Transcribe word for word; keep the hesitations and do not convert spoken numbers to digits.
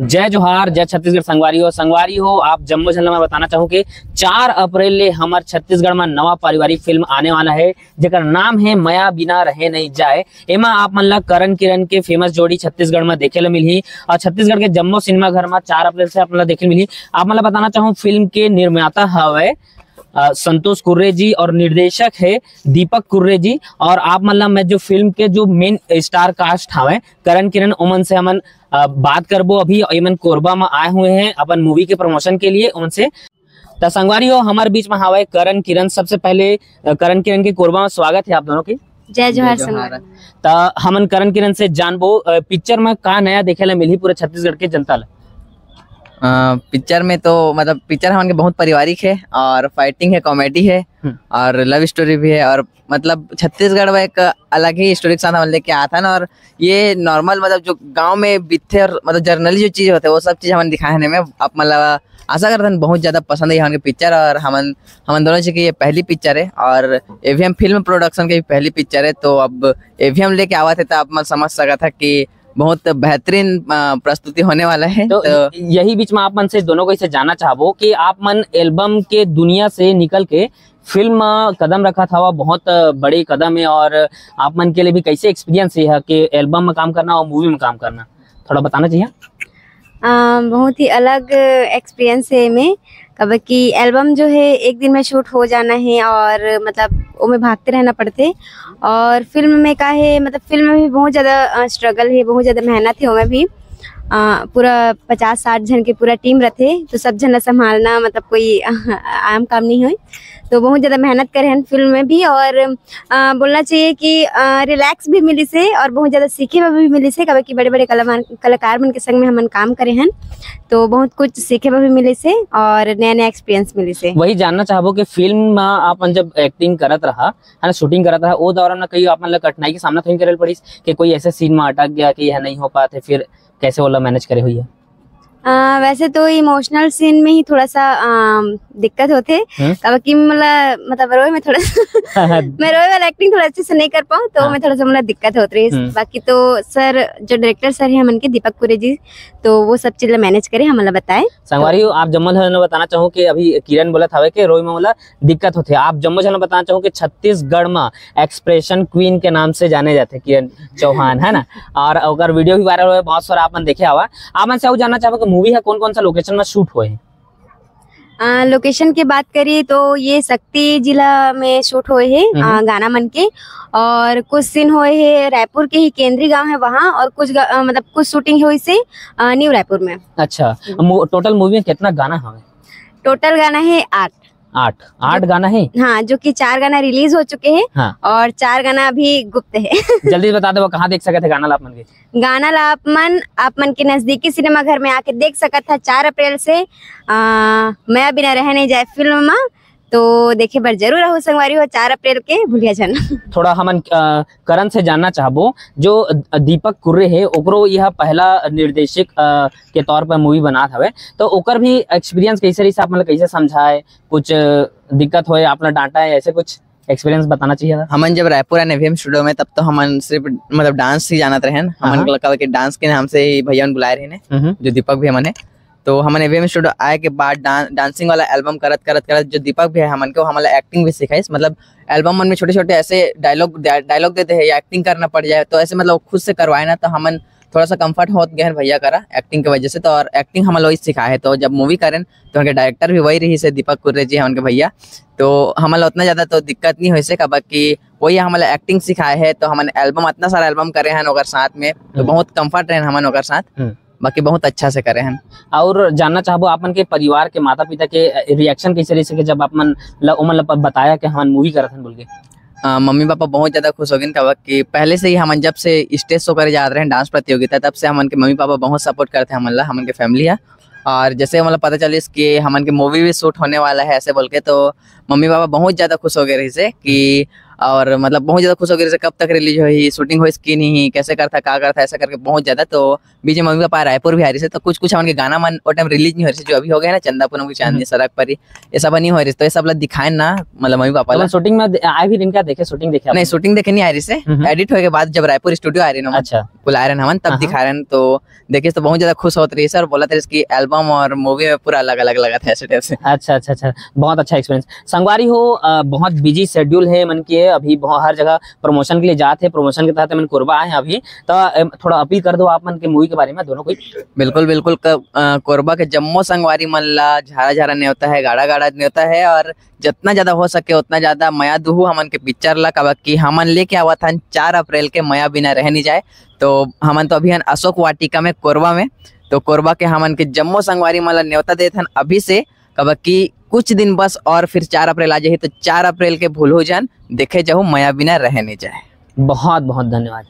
जय जोहार, जय छत्तीसगढ़ संगवारी हो। संगवारी हो, आप जम्मो झन ला मैं बताना चाहूँ कि चार अप्रैल ले हमर छत्तीसगढ़ में नवा पारिवारिक फिल्म आने वाला है, जेकर नाम है मया बिना रहे नहीं जाए। एमा आप मन ला करण किरण के फेमस जोड़ी छत्तीसगढ़ में देखे ला मिलही और छत्तीसगढ़ के जम्मो सिनेमा घर में चार अप्रैल से आप मन ला देखे ला मिलही। आप मन ला बताना चाहूँ, फिल्म के निर्माता हवय अ, संतोष कुर्रे जी और निर्देशक है दीपक कुर्रे जी। और आप मन ला मैं जो फिल्म के जो मेन स्टार कास्ट हवय करण किरण, ओमन से हमन अ, बात करबो। अभी एमन कोरबा में आए हुए हैं अपन मूवी के प्रमोशन के लिए, ओमन से। त संगवारी हो, हमर बीच में हवय करण किरण। सबसे पहले अ, करण किरण के कोरबा में स्वागत है आप दोनों के। जय जोहार। जय जोहार। संगवारी। त हमन करण किरण से जानबो, अ, पिक्चर में का नया देखे ला मिलही पूरा छत्तीसगढ़ के जनता ला? अ, पिक्चर में तो मतलब पिक्चर हमन के बहुत पारिवारिक है और फाइटिंग है, कॉमेडी है हम्म। और लव स्टोरी भी है और मतलब छत्तीसगढ़ में एक अलग ही स्टोरी के साथ हमन लेके आत हन। और ये नॉर्मल मतलब जो गांव में बीतथे और मतलब जनरली जो चीज होथे वो सब चीज हमन दिखाए हन एमे। आप मन ला आशा करथन बहुत ज्यादा पसंद आही हमन के पिक्चर और हमन हमन दोनों जी की ये पहली पिक्चर है और एवीएम फिल्म प्रोडक्शन के भी पहली पिक्चर है। तो अब एवीएम लेके आवत है तो आप मन समझ सकत है कि बहुत बेहतरीन अ, प्रस्तुति होने वाला है। तो तो य- यही बीच में आप मन से दोनों को इसे जानना चाहबो कि आप मन एल्बम के दुनिया से निकल के फिल्म में कदम रखत हवा, बहुत बड़ी कदम है। और आप मन के लिए भी कैसे एक्सपीरियंस ये है कि एल्बम में काम करना और मूवी में काम करना, थोड़ा बताना चाहिए। अ, बहुत ही अलग एक्सपीरियंस है एमे, काबर कि एल्बम जो है एक दिन में शूट हो जाना है और मतलब ओमे भागते रहना पड़थे। और फिल्म में का है, मतलब फिल्म में भी बहुत ज़्यादा अ, स्ट्रगल है, बहुत ज़्यादा मेहनत है ओमे भी। अ, पूरा पचास साठ झन के पूरा टीम रथे, तो सब झन ला संभालना मतलब कोई आम काम नहीं होय। तो बहुत ज़्यादा मेहनत करे हन फिल्म में भी और अ, बोलना चाहिए कि अ, रिलैक्स भी मिलिस हे और बहुत ज़्यादा सीखे बर भी मिलिस हे, काबर कि बड़े-बड़े कलामान-, कलाकार मन के संग में हमन काम करे हन, तो बहुत कुछ सीखे बर भी मिलिस हे और नया-नया एक्सपीरियंस मिलिस हे। वही जानना चाहबो कि फिल्म में आप मन जब एक्टिंग करत रहा, है ना, शूटिंग करत रहा, ओ दौरान में कहीं आप मन ला कठिनाई के सामना तो नहीं करे ल पड़िस कि कोई ऐसे सीन में अटक गया कि यह नहीं हो पाते, फिर कैसे ओला मैनेज करे हुई है? अ, वैसे तो इमोशनल सीन में ही थोड़ा सा, अम, दिक्कत होथे, हम्म। काबर कि मोला, मतलब, रोए में थोड़ा सा मैं रोए वाला एक्टिंग थोड़ा अच्छे से नहीं कर पाऊँ, तो हाँ। मैं थोड़ा सा, मोला दिक्कत होत रहिस। हम्म। बाकी तो सर, जो डायरेक्टर सर हैं हमन के, दीपक कुरे जी, तो वो सब चीज ला मैनेज करे, हमन ला बताए। संगवारी हो, आप जम्मो झन ला बताना चाहूँ कि अभी किरण बोलत हवे कि रोए में मोला दिक्कत होथे। आप जम्मो झन ला बताना चाहूँ कि छत्तीसगढ़ में एक्सप्रेशन क्वीन के नाम से जाने जाथे किरण चौहान, है ना? और ओकर वीडियो भी वायरल होए, बहुत सारा आप मन देखे हवा। आप मन से अउ जानना चाहबो कि मूवी ह कौन-कौन सा लोकेशन में शूट होए हे? अ, लोकेशन की बात करी तो ये सक्ती जिला में शूट होए हे, हम्म। अ, गाना मन के, और कुछ सीन होए हे रायपुर के ही केंद्रीय गांव है वहाँ, और कुछ गा-, अ, मतलब कुछ शूटिंग होइस हे, अ, न्यू रायपुर में। अच्छा, हम्म। मू-, टोटल मूवी में कितना गाना हवे? टोटल गाना है आठ। आठ, आठ जो गाना है? हाँ, जो कि चार गाना रिलीज हो चुके हैं हाँ। और चार गाना अभी गुप्त है। जल्दी से बता दो, कहाँ देख सकत हे गाना ला आप मन के? गाना ला आप मन, आप मन के नजदीकी सिनेमा घर में आके देख सकत है चार अप्रैल से, आ, मया बिना रहे नहीं जाए फिल्म में। तो देखे बर जरूर आहू संगवारी हो चार अप्रैल के, भूलिया झन। थोड़ा हमन, अ, करण से जानना चाहबो, जो दीपक कुर्रे हे, ओकरो यह पहला निर्देशक, अ, के तौर पर मूवी बनात हवे, तो ओकर भी एक्सपीरियंस कैसे रहिस, आप मतलब कैसे समझाए, कुछ, अ, दिक्कत होए, आप लोग डांटा है, ऐसे कुछ एक्सपीरियंस बताना चाहिए था? हमन जब रायपुर आए एवीएम स्टूडियो में, तब तो हमन सिर्फ मतलब डांस ही जानत रहेन। हाँ, हमन हाँ। को लगा कि डांस के नाम से ही भैया मन बुलाए रहेन, हम्म। जो दीपक भैया मन हे। तो हमन एवीएम स्टूडियो आए के बाद डां-, डांसिंग वाला एल्बम करत, करत, करत जो दीपक भैया हमन के, वो हमन ला एक्टिंग भी सिखाइस। मतलब एल्बम मन में छोटे-छोटे ऐसे डायलॉग, डा-, डायलॉग देते हैं या एक्टिंग करना पड़ जाए, तो ऐसे मतलब खुद से करवाए ना, तो हमन थोड़ा सा कंफर्ट होत गए हैं भैया करा एक्टिंग की वजह से। तो और एक्टिंग हमन ला वही सिखाए है। तो जब मूवी करेन, तो उनके डायरेक्टर भी वही रहिस हे, दीपक कुर्रे जी हैं उनके भैया। तो हमन ला उतना ज़्यादा तो दिक्कत नहीं होइस हे, काबर कि वही हमन ला एक्टिंग सिखाए है। तो हमन एल्बम, इतना सारा एल्बम करे हन ओकर साथ में, तो हम्म। बहुत कंफर्ट रहेन हमन ओकर साथ। हम्म। बाकी बहुत अच्छा से करे हन। और जानना चाहबो, आप मन के परिवार के माता पिता के रिएक्शन कैसे रहिस हे जब आप मन ला, ओमन ला प-, बताया कि हमन मूवी करत हन बोल के? अ, मम्मी पापा बहुत ज़्यादा खुश हो गए, काबर कि पहले से ही हमन जब से स्टेज शो करे जात रहे, डांस प्रतियोगिता, तब से हमन के मम्मी पापा बहुत सपोर्ट करते हैं हमन ला, हमन के फैमिली है। और जैसे हमन ला पता चलिस कि हमन के मूवी भी शूट होने वाला है ऐसे बोल के, तो मम्मी पापा बहुत ज़्यादा खुश हो गए रहिस हे कि और मतलब बहुत ज्यादा खुश हो गए, कब तक रिलीज होही, शूटिंग होइस कि नहीं, कैसे करथा, का करथा, ऐसा करके बहुत ज्यादा। तो बीच में मम्मी पापा रायपुर भी आ रहिस हे, तो कुछ कुछ हमन के गाना मन वो टाइम रिलीज नहीं हो रहिस हे, जो अभी हो गया है ना चंदा पूनम की चांदनी, सड़क परी, ये सब नहीं हो रहिस हे, तो ये सब ला दिखाए ना, मतलब मम्मी पापा ला। शूटिंग में आए भी दिन क्या देखे, शूटिंग देखे नहीं, शूटिंग देखे नहीं आ रहिस हे, एडिट होए के बाद जब रायपुर स्टूडियो आ रहिस हे ना, बुलाए रहे हमन, तब दिखा रहे हैं, तो देखे तो बहुत ज्यादा खुश होत रहिस हे और बोलत रहिस कि एल्बम और मूवी में पूरा अलग अलग लगत हे ऐसे टाइप से। अच्छा, अच्छा, अच्छा, बहुत अच्छा एक्सपीरियंस। संगवारी हो, अ, बहुत बिजी शेड्यूल हे मन के, अभी बहुत, हर जगह प्रमोशन के लिए जात हे, प्रमोशन के तहत मन कोरबा आए हैं अभी, तो अ, थोड़ा अपील कर दो आप मन के मूवी के बारे में दोनों कोई। बिल्कुल, बिल्कुल, क-, अ, कोरबा के जम्मो संगवारी मन ला झारा झारा नेवता हे, गाड़ा गाड़ा नेवता हे, और जितना ज्यादा हो सके उतना ज्यादा मया दुहू हमन के पिक्चर ला, काबर कि हमन लेके आवत हन चार अप्रैल के मया बिना रह नहीं जाए। तो हमन तो अभी हन अशोक वाटिका में, कोरबा में, तो कोरबा के हमन के जम्मो संगवारी मन ला नेवता देत हन अभी से, काबर कि कुछ दिन बस और फिर चार अप्रैल आ जाही, तो चार अप्रैल के भूलहू झन, देखे जाहू मया बिना रह नहीं जाए। बहुत बहुत धन्यवाद।